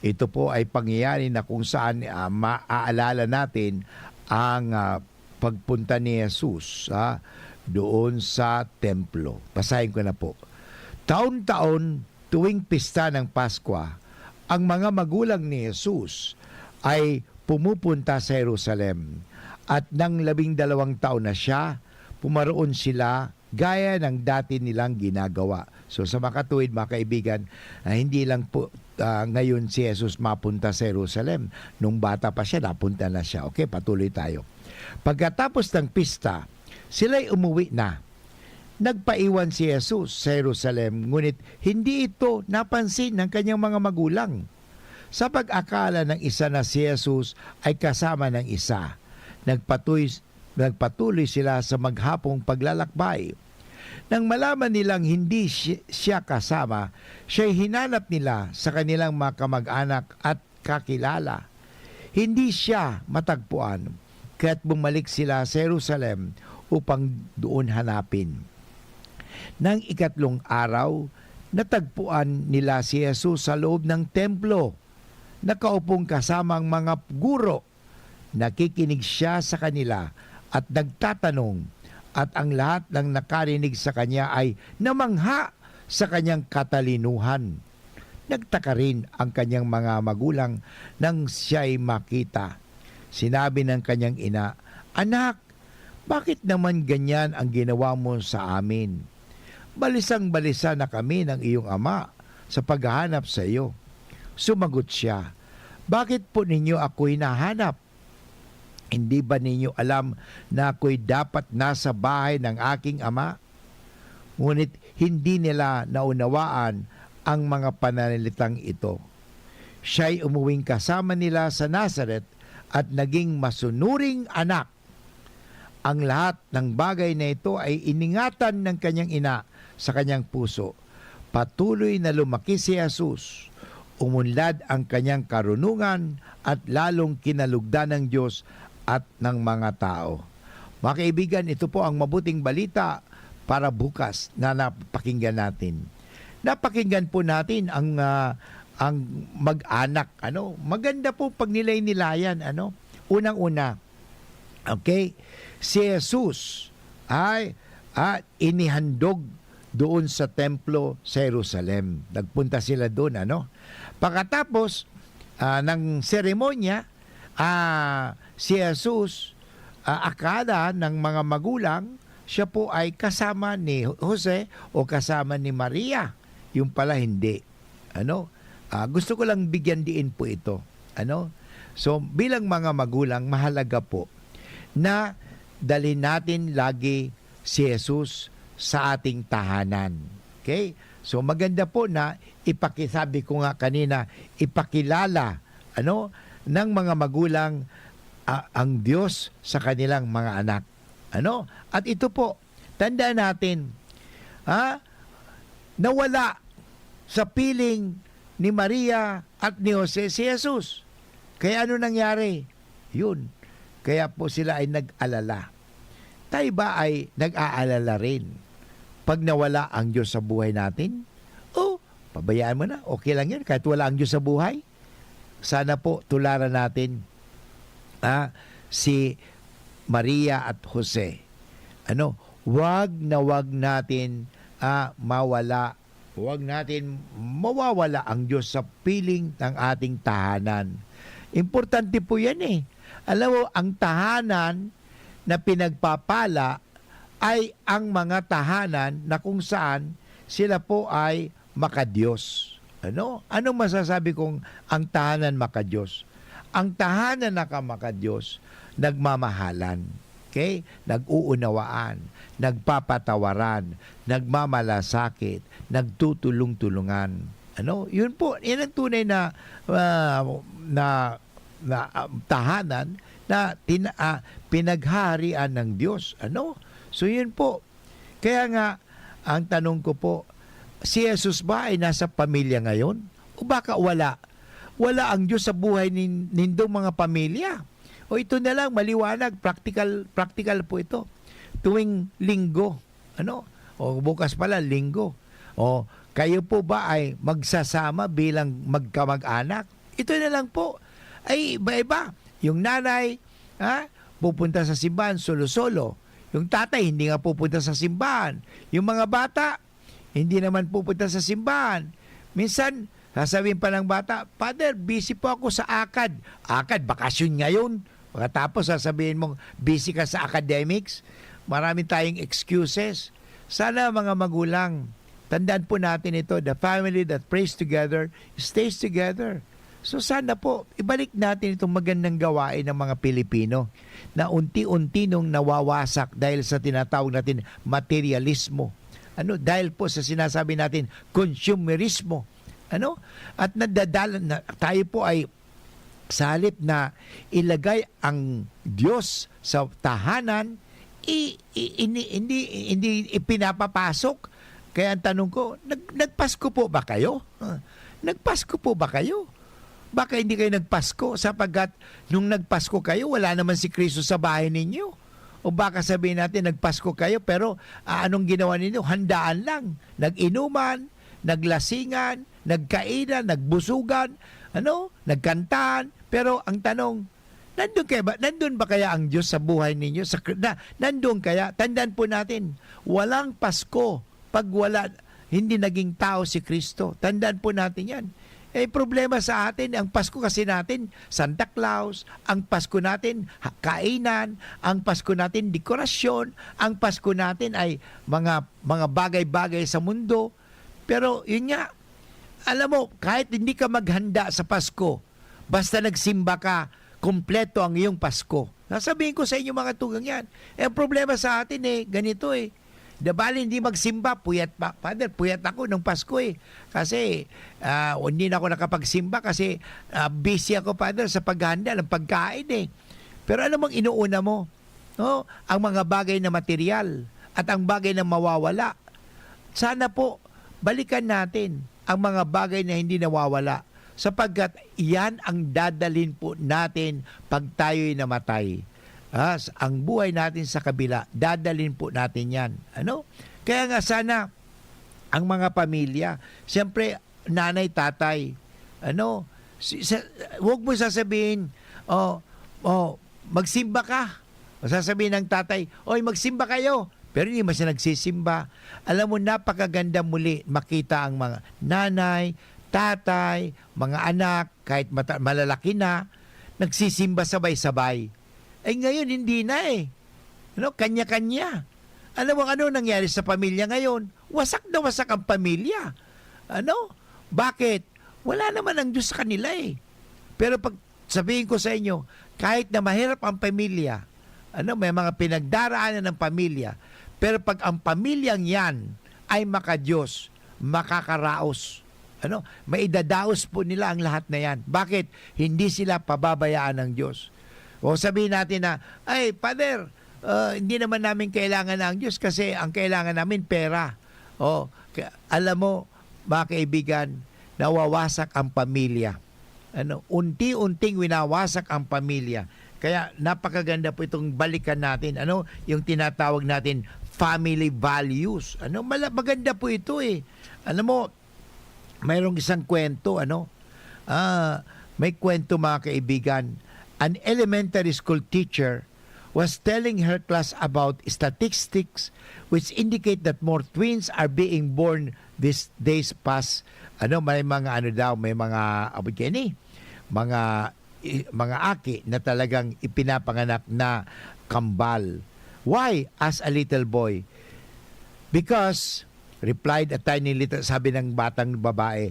Ito po ay pangyayari na kung saan, ah, maaalala natin ang, ah, pagpunta ni Jesus, ah, doon sa templo. Basahin ko na po. Taon-taon, tuwing pista ng Paskwa, ang mga magulang ni Jesus ay pumupunta sa Jerusalem. At nang labing dalawang taon na siya, pumaroon sila gaya ng dati nilang ginagawa. So, sa makatuwid, mga kaibigan, ah, hindi lang po, ah, ngayon si Jesus mapunta sa Jerusalem. Nung bata pa siya, napunta na siya. Okay, patuloy tayo. Pagkatapos ng pista, sila'y umuwi na. Nagpaiwan si Jesus sa Jerusalem, ngunit hindi ito napansin ng kanyang mga magulang. Sa pag-akala ng isa na si Jesus ay kasama ng isa, nagpatuy-, nagpatuloy sila sa maghapong paglalakbay. Nang malaman nilang hindi si-, siya kasama, siya'y hinanap nila sa kanilang mga kamag-anak at kakilala. Hindi siya matagpuan, kaya't bumalik sila sa Jerusalem upang doon hanapin. Nang ikatlong araw, natagpuan nila si Jesus sa loob ng templo, nakaupong kasama ang mga guro. Nakikinig siya sa kanila at nagtatanong, at ang lahat ng nakarinig sa kanya ay namangha sa kanyang katalinuhan. Nagtaka rin ang kanyang mga magulang nang siya'y makita. Sinabi ng kanyang ina, "Anak, bakit naman ganyan ang ginawa mo sa amin? Balisang-balisa na kami ng iyong ama sa paghahanap sa iyo." Sumagot siya, "Bakit po ninyo ako hinahanap? Hindi ba ninyo alam na ako'y dapat nasa bahay ng aking ama?" Ngunit hindi nila naunawaan ang mga pananalitang ito. Siya'y umuwing kasama nila sa Nazaret at naging masunuring anak. Ang lahat ng bagay na ito ay iningatan ng kanyang ina sa kanyang puso. Patuloy na lumaki si Jesus. Umunlad ang kanyang karunungan at lalong kinalugdan ng Diyos at ng mga tao. Mga kaibigan, ito po ang mabuting balita para bukas na napakinggan natin. Napakinggan po natin ang, ah, ang mag-anak, ano? Maganda po pag nilay-nilayan, ano? Unang-una, okay, si Jesus ay, ah, inihandog doon sa templo sa Jerusalem. Nagpunta sila doon, ano? Pagkatapos, ah, ng seremonya, ah, si Jesus, ah, akala ng mga magulang, siya po ay kasama ni Jose o kasama ni Maria. Yung pala, hindi. Ano? Ah, gusto ko lang bigyan diin po ito. Ano? So, bilang mga magulang, mahalaga po na dalhin natin lagi si Jesus sa ating tahanan. Okay? So, maganda po na ipaki-, sabi ko nga kanina, ipakilala, ano, ng mga magulang, ah, ang Diyos sa kanilang mga anak. Ano? At ito po, tandaan natin, ha, nawala sa piling ni Maria at ni Jose si Jesus. Kaya ano nangyari? Yun. Kaya po sila ay nag-alala. Tayo ba ay nag-aalala rin pag nawala ang Diyos sa buhay natin? O, pabayaan mo na. Okay lang yun kahit wala ang Diyos sa buhay. Sana po tularan natin, ah, si Maria at Jose. Ano, wag na wag natin, ah, mawala, wag natin mawawala ang Diyos sa piling ng ating tahanan. Importante po yan eh. Alam mo, ang tahanan na pinagpapala ay ang mga tahanan na kung saan sila po ay makadiyos. Ano? Anong masasabi kong ang tahanan makadiyos? Ang tahanan na ka makadiyos, nagmamahalan. Okay? Nag-uunawaan, nagpapatawaran, nagmamalasakit, nagtutulong-tulungan. Ano? Yun po, yan ang tunay na, ah, na, na, ah, tahanan na tina-, ah, pinaghaharian ng Diyos. Ano? So, yun po. Kaya nga, ang tanong ko po, si Jesus ba ay nasa pamilya ngayon? O baka wala? Wala ang Diyos sa buhay nin-, nindong mga pamilya. O ito na lang, maliwanag, practical, practical po ito. Tuwing Linggo, ano? O bukas pala, Linggo. O kayo po ba ay magsasama bilang magkamag-anak? Ito na lang po. Ay, iba-iba. Yung nanay, ha? Pupunta sa simbahan, solo-solo. Yung tatay, hindi nga pupunta sa simbahan. Yung mga bata, hindi naman pupunta sa simbahan. Minsan, sasabihin pa ng bata, "Father, busy po ako sa akad." Akad, bakasyon ngayon. Pagkatapos, sasabihin mong busy ka sa academics. Marami tayong excuses. Sana, mga magulang, tandaan po natin ito, the family that prays together stays together. So sana po, ibalik natin itong magandang gawain ng mga Pilipino na unti-unti nung nawawasak dahil sa tinatawag natin materialismo. Ano, dahil po sa sinasabi natin, konsumerismo. Ano? At nadadala na tayo po ay sa halip na ilagay ang Diyos sa tahanan, i-, i-, ini-, hindi, hindi ipinapapasok. Kaya ang tanong ko, nag-, nagpasko po ba kayo? Ah, nagpasko po ba kayo? Baka hindi kayo nagpasko sapagkat nung nagpasko kayo, wala naman si Kristo sa bahay ninyo. O baka sabihin natin, nagpasko kayo, pero, ah, anong ginawa ninyo? Handaan lang. Nag-inuman, naglasingan, nagkainan, nagbusugan, ano, nagkantahan. Pero ang tanong, nandun kaya ba, nandun ba kaya ang Diyos sa buhay ninyo? Sa, na, nandun kaya? Tandaan po natin, walang Pasko pag wala, hindi naging tao si Kristo. Tandaan po natin yan. Eh, problema sa atin, ang Pasko kasi natin, Santa Claus, ang Pasko natin, ha-, kainan, ang Pasko natin, dekorasyon, ang Pasko natin ay mga, mga bagay-bagay sa mundo. Pero, yun nga, alam mo, kahit hindi ka maghanda sa Pasko, basta nagsimba ka, kompleto ang iyong Pasko. Sasabihin ko sa inyo, mga tugang yan. Eh, ang problema sa atin eh, ganito eh. Di bali, hindi magsimba, puyat pa. Father, puyat ako nung Pasko eh. Kasi, ah, hindi na ako nakapagsimba kasi, ah, busy ako, Father, sa paghahanda ng pagkain eh. Pero alam mong inuuna mo, no? Ang mga bagay na material at ang bagay na mawawala. Sana po, balikan natin ang mga bagay na hindi nawawala, sapagkat iyan ang dadalhin po natin pag tayo'y namatay. Ah, s-, ang buhay natin sa kabila, dadalhin po natin yan. Ano? Kaya nga sana, ang mga pamilya, siyempre, nanay, tatay, ano, si, sa, huwag mo sasabihin, "Oh, oh, magsimba ka." Sasabihin ng tatay, "Oy, magsimba kayo." Pero hindi man siya nagsisimba. Alam mo, napakaganda muli makita ang mga nanay, tatay, mga anak, kahit mata-, malalaki na, nagsisimba sabay-sabay. Ay, ngayon, hindi na eh. Ano, kanya-kanya. Alam mo ano nangyari sa pamilya ngayon? Wasak na wasak ang pamilya. Ano? Bakit? Wala naman ang Diyos sa kanila eh. Pero pag sabihin ko sa inyo, kahit na mahirap ang pamilya, ano, may mga pinagdaraanan ng pamilya, pero pag ang pamilyang yan ay makadiyos, makakaraos, ano, maidadaos po nila ang lahat na yan. Bakit? Hindi sila pababayaan ng Diyos. O sabihin natin na, "Ay, Father, ah, hindi naman namin kailangan ang Diyos kasi ang kailangan namin pera." Oh, kaya, alam mo, mga kaibigan, nawawasak ang pamilya. Ano, unti-unting winawasak ang pamilya. Kaya napakaganda po itong balikan natin, ano, yung tinatawag natin family values. Ano, mala-, maganda po ito eh. Alam mo, mayroong isang kwento, ano, ah, may kwento, mga kaibigan. An elementary school teacher was telling her class about statistics which indicate that more twins are being born these days past, ano, may mga ano daw, may mga, abot kayo ni, mga, i-, mga aki na talagang ipinapanganak na kambal. "Why?" asked a little boy. "Because," replied a tiny little, sabi ng batang babae,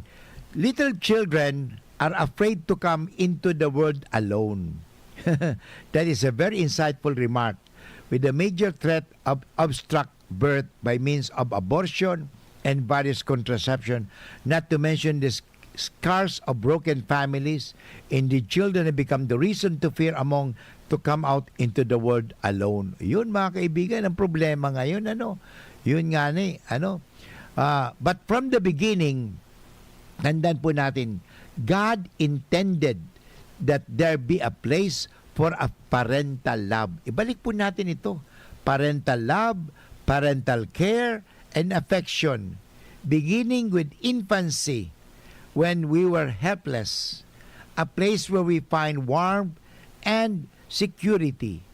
"little children are afraid to come into the world alone." That is a very insightful remark. With the major threat of obstruct birth by means of abortion and various contraception, not to mention the sc-, scars of broken families, indeed children have become the reason to fear among to come out into the world alone. Yun, mga kaibigan, ang problema ngayon, ano? Yun nga ni, ano? Ah, but from the beginning, tandaan po natin, God intended that there be a place for a parental love. Ibalik po natin ito. Parental love, parental care, and affection, beginning with infancy, when we were helpless. A place where we find warmth and security,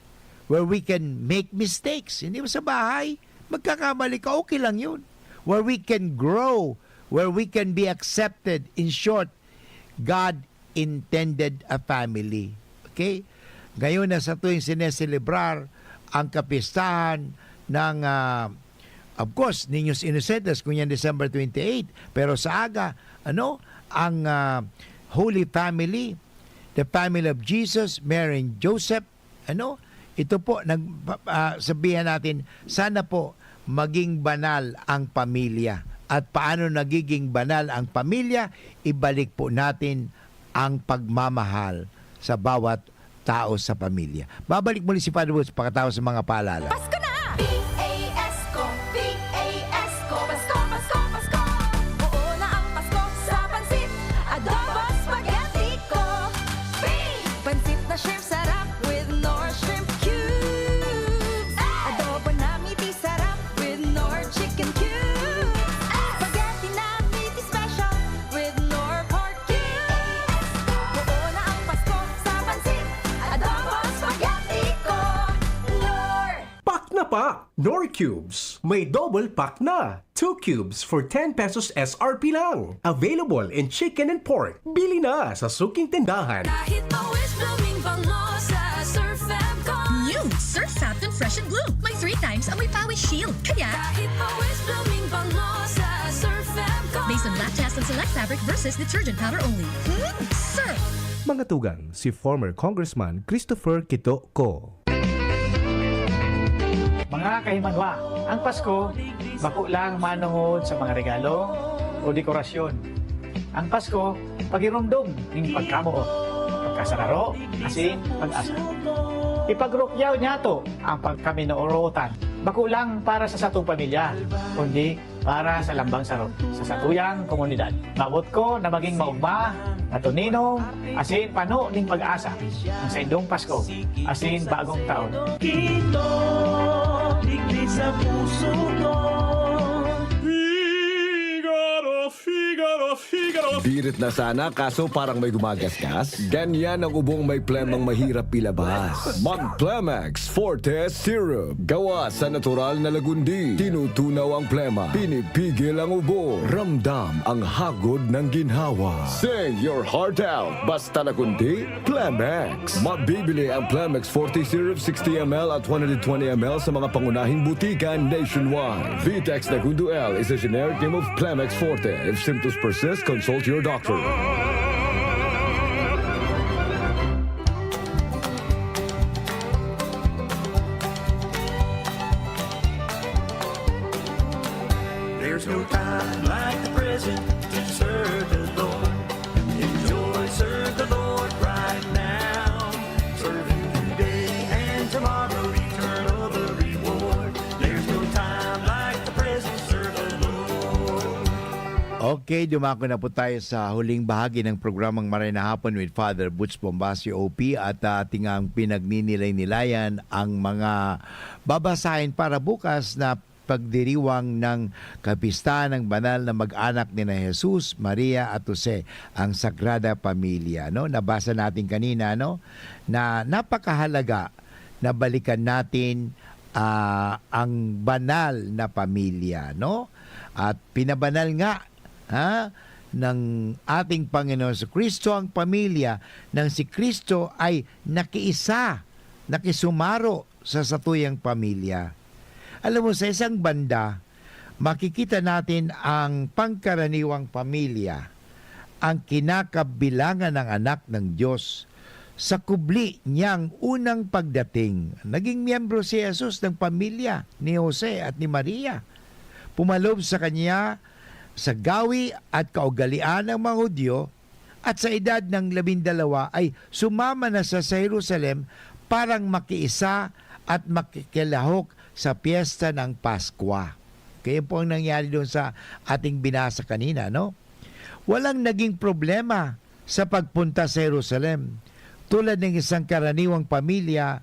where we can make mistakes. Hindi ba sa bahay, magkakamali ka, okay lang yun. Where we can grow, where we can be accepted. In short, God intended a family. Okay? Ngayon na sa tuwing sineselebrar ang kapistahan ng, ah, of course, Niños Inocentes, ngunyan December twenty-eight. Pero sa aga, ano, ang, ah, Holy Family, the family of Jesus, Mary and Joseph, ano, ito po, nag-, ah, sabihan natin, sana po maging banal ang pamilya. At paano nagiging banal ang pamilya? Ibalik po natin ang pagmamahal sa bawat tao sa pamilya. Babalik muli si Father Woods pagkatapos ng mga paalala. Pasko na! P A S ko, P A S ko, Pasko, Pasko, Pasko. Oo na ang Pasko sa pansit, adobo, spaghetti ko. P! Pansit na shrimp sarap with Knorr Shrimp Cubes. Adobo na miti sarap with Knorr Chicken Cubes. Spaghetti na miti special with Knorr Pork Cubes. Oo na ang Pasko sa pansit, adobo, spaghetti ko. Knorr! Pack na pack! Knorr Cubes, may double pack na! Two cubes for ten pesos S R P lang. Available in chicken and pork. Bili na sa suking tindahan. Kahit pawis blooming bango sa Surf Fam ko. New Surf Fab Fresh and Bloom. May three times amoy pawis shield. Kaya kahit pawis blooming bango sa Surf Fam ko. Based on latex and select fabric versus detergent powder only. Hmm? Surf! Mga tugang, si former Congressman Christopher Quito Co. Mga kahimanwa, ang Pasko bako lang manongod sa mga regalo o dekorasyon. Ang Pasko, paghiromdom nin pagkamoot, pagkasararo, asin pag-asa. Ipagrukyaw niyato ang pagkaminoorotan, bako lang para sa satong pamilya, kundi para sa lambang saro, sa satuyang komunidad. Mawot ko na magin maogma, matuninom, asin pano nin pag-asa ang saindong Pasko asin Bagong Taon. Quito, digdi sa puso ko. Figaro, Figaro, Figaro. Birit na sana, kaso parang may gumagasgas. Ganyan ang ubong may plemang mahirap ilabas. Mag Plemex Forte Syrup. Gawa sa natural na lagundi. Tinutunaw ang plema. Pinipigil ang ubo. Ramdam ang hagod ng ginhawa. Sing your heart out. Basta lagundi, Plemex. Mabibili ang Plemex Forte Syrup sixty M L at one hundred twenty M L sa mga pangunahing butika nationwide. Vitex Nagundo L is a generic name of Plemex Forte. If symptoms persist, consult your doctor. There's no time like the present to serve the Lord. Enjoy, serve the Lord right now. Serve Him today and tomorrow, eternal the reward. There's no time like the present, serve the Lord. Okay, dumako na po tayo sa huling bahagi ng programang Maray na Hapon with Father Butch Bombacio, O P, at, ah, ating ang pinagninilay-nilayan ang mga babasahin para bukas na pagdiriwang ng kapistahan ng banal na mag-anak ni na Jesus, Maria at Jose, ang Sagrada Pamilya, no? Nabasa natin kanina, no, na napakahalaga na balikan natin, ah, ang banal na pamilya, no? At pinabanal nga, ha, ng ating Panginoon Jesucristo ang pamilya nang si Cristo ay nakiisa, nakisumaro sa satuyang pamilya. Alam mo, sa isang banda, makikita natin ang pangkaraniwang pamilya, ang kinakabilangan ng anak ng Diyos. Sa kubli niyang unang pagdating, naging miyembro si Jesus ng pamilya ni Jose at ni Maria. Pumalob sa kanya sa gawi at kaugalian ng mga Hudyo, at sa edad ng labindalawa ay sumama na siya sa Jerusalem parang makiisa at makikilahok sa piyesta ng Paskwa. Kaya po ang nangyari doon sa ating binasa kanina, no? Walang naging problema sa pagpunta sa Jerusalem. Tulad ng isang karaniwang pamilya,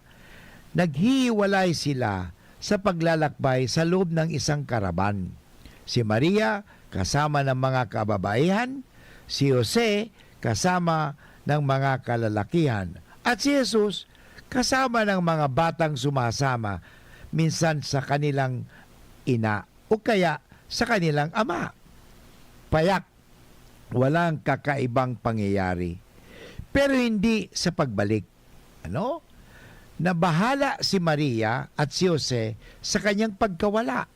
naghihiwalay sila sa paglalakbay sa loob ng isang karaban. Si Maria kasama ng mga kababaihan, si Jose kasama ng mga kalalakihan, at si Jesus kasama ng mga batang sumasama minsan sa kanilang ina o kaya sa kanilang ama. Payak, walang kakaibang pangyayari. Pero hindi sa pagbalik. Ano? Nabahala si Maria at si Jose sa kanyang pagkawala.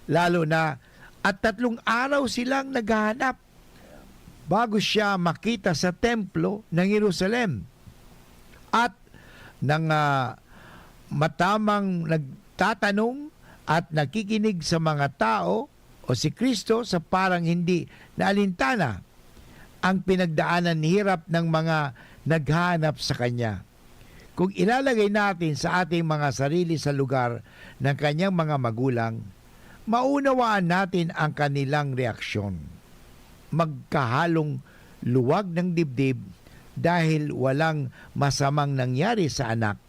Lalo na at tatlong araw silang naghahanap bago siya makita sa templo ng Jerusalem. At nang, ah, matamang nagtatanong at nakikinig sa mga tao o si Cristo sa parang hindi naalintana ang pinagdaanan hirap ng mga naghahanap sa kanya. Kung ilalagay natin sa ating mga sarili sa lugar ng kanyang mga magulang, maunawaan natin ang kanilang reaksyon. Magkahalong luwag ng dibdib dahil walang masamang nangyari sa anak,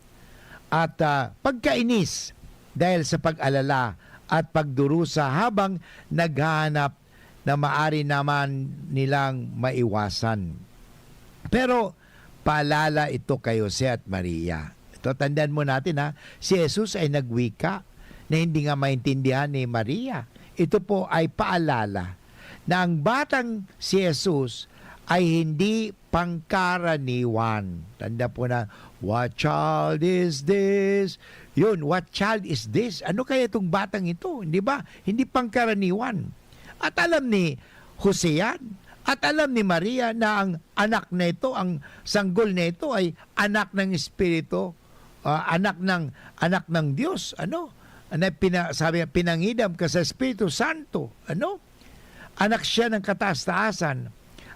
at, ah, pagkainis dahil sa pag-alala at pagdurusa habang naghahanap na maari naman nilang maiwasan. Pero paalala ito kay Jose at Maria. Ito, tandaan mo natin, ha, si Jesus ay nagwika na hindi nga maintindihan ni Maria. Ito po ay paalala na ang batang si Jesus ay hindi pangkaraniwan. Tanda po na, "What child is this?" Yun, "What child is this?" Ano kaya itong batang ito? Di ba? Hindi pangkaraniwan. At alam ni Jose yan. At alam ni Maria na ang anak na ito, ang sanggol na ito ay anak ng Espiritu, ah, anak ng, anak ng Diyos. Ano? Na pina-, sabi niya, "Pinangidam ka sa Espiritu Santo." Ano? Anak siya ng kataas-taasan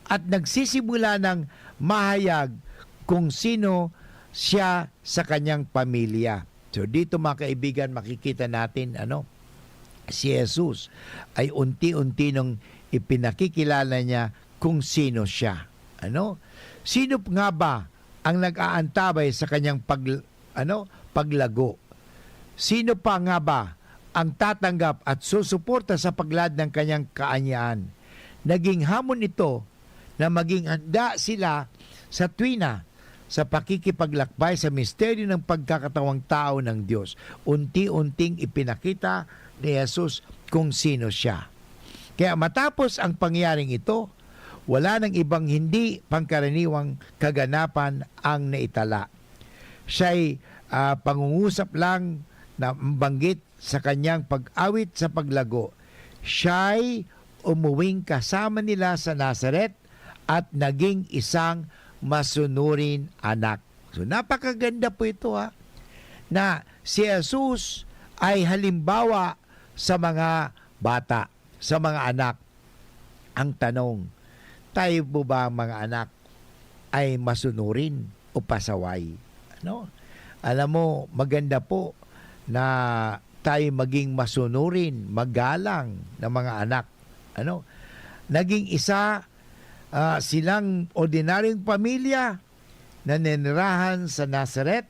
at nagsisimula ng mahayag kung sino siya sa kanyang pamilya. So, dito, mga kaibigan, makikita natin, ano, si Jesus ay unti-unti nung ipinakikilala niya kung sino siya. Ano? Sino nga ba ang nag-aantabay sa kanyang pag-, ano, paglago? Sino pa nga ba ang tatanggap at susuporta sa paglad ng kanyang kaanyaan? Naging hamon ito na maging handa sila sa tuwina sa pakikipaglakbay sa misteryo ng pagkakatawang tao ng Diyos. Unti-unting ipinakita ni Jesus kung sino siya. Kaya matapos ang pangyaring ito, wala nang ibang hindi pangkaraniwang kaganapan ang naitala. Siya'y, ah, pangungusap lang na banggit sa kanyang pag-awit sa paglago. Siya'y umuwing kasama nila sa Nazaret at naging isang masunurin anak. So, napakaganda po ito, ha, na si Jesus ay halimbawa sa mga bata, sa mga anak. Ang tanong, tayo po ba, mga anak, ay masunurin o pasaway? Ano? Alam mo, maganda po na tayo maging masunurin, magalang na mga anak. Ano? Naging isa, ah, silang ordinaryong pamilya na ninirahan sa Nazaret,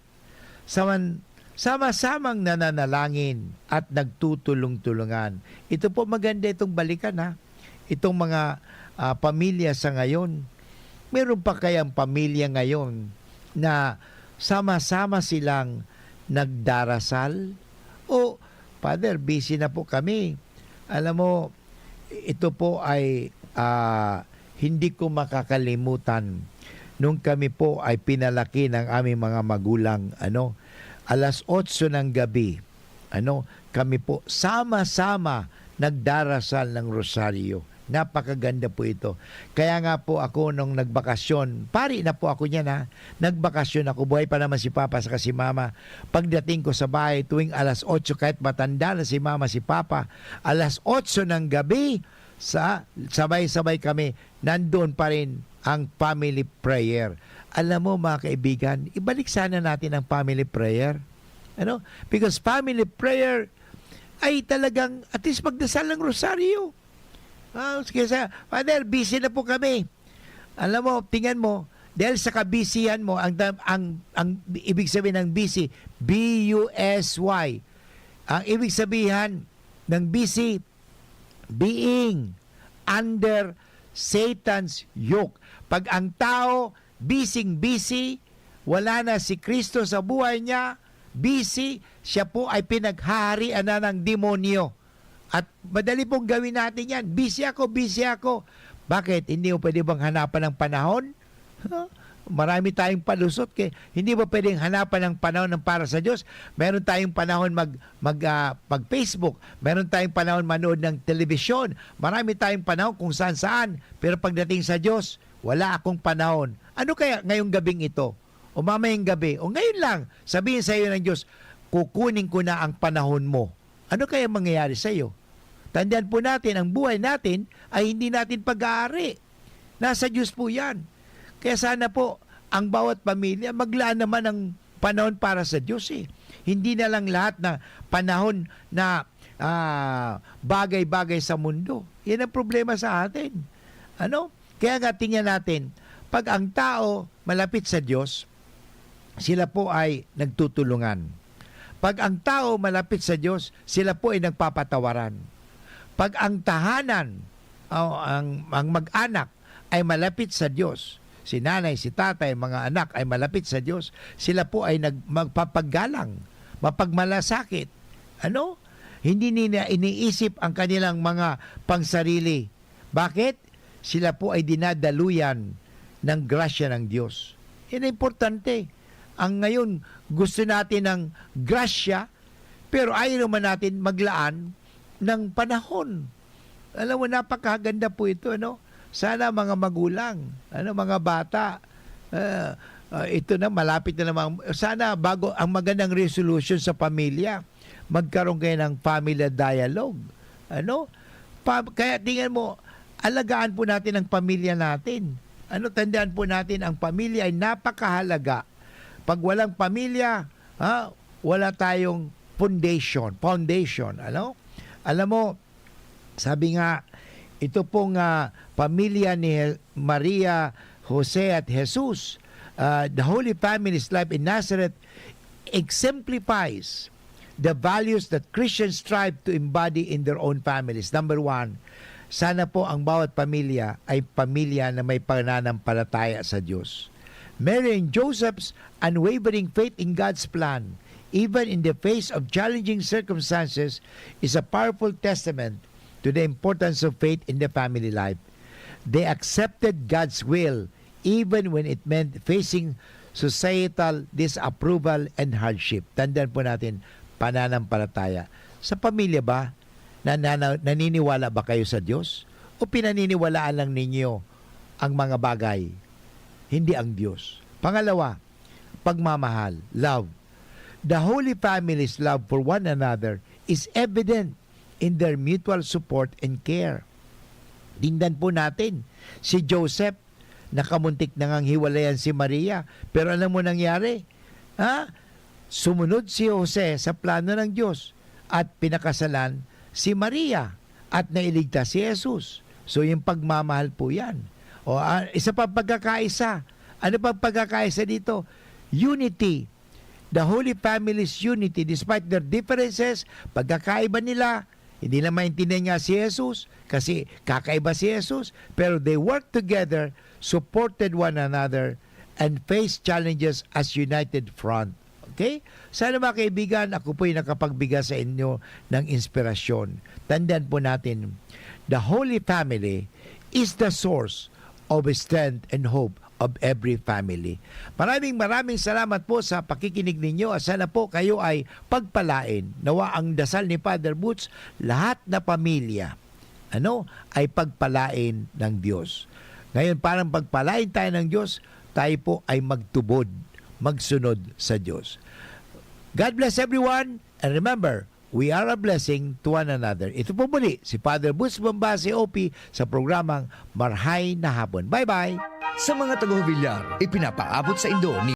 saman-, sama-samang nananalangin at nagtutulong-tulungan. Ito po, maganda itong balikan, ha. Itong mga, ah, pamilya sa ngayon, meron pa kayang pamilya ngayon na sama-sama silang nagdarasal? O, "Father, busy na po kami." Alam mo, ito po ay, ah, hindi ko makakalimutan nung kami po ay pinalaki ng aming mga magulang, ano, alas otso ng gabi, ano, kami po sama-sama nagdarasal ng rosaryo. Napakaganda po ito. Kaya nga po ako nung nagbakasyon, pari na po ako niyan, ha. Nagbakasyon ako, buhay pa naman si Papa saka si Mama. Pagdating ko sa bahay tuwing alas otso, kahit matanda na si Mama, si Papa, alas otso ng gabi, sa, sabay-sabay kami, nandoon pa rin ang family prayer. Alam mo, mga kaibigan, ibalik sana natin ang family prayer. Ano? Because family prayer ay talagang, at least, magdasal ng rosaryo. Ah, kesa, "Father, busy na po kami." Alam mo, tingnan mo, dahil sa kabisihan mo, ang, ang, ang ibig sabihin ng busy, B U S Y. Ang ibig sabihin ng busy, being under Satan's yoke. Pag ang tao, bising-busy, wala na si Kristo sa buhay niya, busy, siya po ay pinaghaharian na ng demonyo. At madali pong gawin natin yan. "Busy ako, busy ako." Bakit? Hindi mo pwede bang hanapan ng panahon? Huh? Marami tayong palusot, kaya hindi ba pwedeng hanapan ng panahon ng para sa Diyos? Meron tayong panahon mag, mag, ah, mag-Facebook. Meron tayong panahon manood ng telebisyon. Marami tayong panahon kung saan-saan. Pero pagdating sa Diyos, wala akong panahon. Ano kaya ngayong gabing ito? O mamayang gabi? O ngayon lang? Sabihin sa iyo ng Diyos, "Kukunin ko na ang panahon mo." Ano kaya mangyayari sa iyo? Tandaan po natin, ang buhay natin ay hindi natin pag-aari. Nasa Diyos po yan. Kaya sana po, ang bawat pamilya, maglaan naman ng panahon para sa Diyos, eh. Hindi na lang lahat na panahon na, ah, bagay-bagay sa mundo. Yan ang problema sa atin. Ano? Kaya nga, tingnan natin, pag ang tao malapit sa Diyos, sila po ay nagtutulungan. Pag ang tao malapit sa Diyos, sila po ay nagpapatawaran. Pag ang tahanan, o ang, ang mag-anak ay malapit sa Diyos, si nanay, si tatay, mga anak ay malapit sa Diyos, sila po ay nag-, magpapagalang, mapagmalasakit. Ano? Hindi nila iniisip ang kanilang mga pangsarili. Bakit? Sila po ay dinadaluyan ng grasya ng Diyos. Yan ang importante. Ang ngayon, gusto natin ng grasya, pero ayaw naman natin maglaan ng panahon. Alam mo, napakaganda po ito, ano? Sana mga magulang, ano, mga bata, ah, ah, ito na, malapit na naman. Sana bago ang magandang resolution sa pamilya, magkaroon kayo ng family dialogue. Ano? Pa-, kaya tingnan mo, alagaan po natin ang pamilya natin. Ano, tandaan po natin, ang pamilya ay napakahalaga. Pag walang pamilya, ha, wala tayong foundation, foundation, ano? Alam mo, sabi nga, ito pong, ah, pamilya ni Je-, Maria, Jose at Jesus, ah, the Holy Family's life in Nazareth exemplifies the values that Christians strive to embody in their own families. Number one, sana po ang bawat pamilya ay pamilya na may pananampalataya sa Diyos. Mary and Joseph's unwavering faith in God's plan, even in the face of challenging circumstances, is a powerful testament to the importance of faith in the family life. They accepted God's will even when it meant facing societal disapproval and hardship. Tandaan po natin, pananampalataya. Sa pamilya ba, na, na, na, naniniwala ba kayo sa Diyos? O pinaniniwalaan lang ninyo ang mga bagay, hindi ang Diyos? Pangalawa, pagmamahal, love. The Holy Family's love for one another is evident in their mutual support and care. Tingnan po natin, si Joseph, nakamuntik na ngang hiwalayan si Maria. Pero alam mo nangyari? Ha? Sumunod si Jose sa plano ng Diyos at pinakasalan si Maria at nailigtas si Jesus. So, yung pagmamahal po yan. O, ah, isa pa, pagkakaisa. Ano pang pagkakaisa dito? Unity. The Holy Family's unity, despite their differences, pagkakaiba nila, hindi na maintindihan nga si Jesus, kasi kakaiba si Jesus, pero they work together, supported one another, and face challenges as united front. Okay? Sana, mga kaibigan, ako po'y nakapagbigay sa inyo ng inspirasyon. Tandaan po natin, the Holy Family is the source of strength and hope of every family. Maraming, maraming salamat po sa pakikinig ninyo at sana po kayo ay pagpalain. Nawa ang dasal ni Father Boots, lahat na pamilya, ano, ay pagpalain ng Diyos. Ngayon, parang pagpalain tayo ng Diyos, tayo po ay magtubod, magsunod sa Diyos. God bless everyone, and remember, we are a blessing to one another. Ito po muli, si Father Boots Bombasi, O P, sa programang Marhay na Hapon. Bye-bye! Sa mga taga-Jovellar, ipinapaabot sa indo ni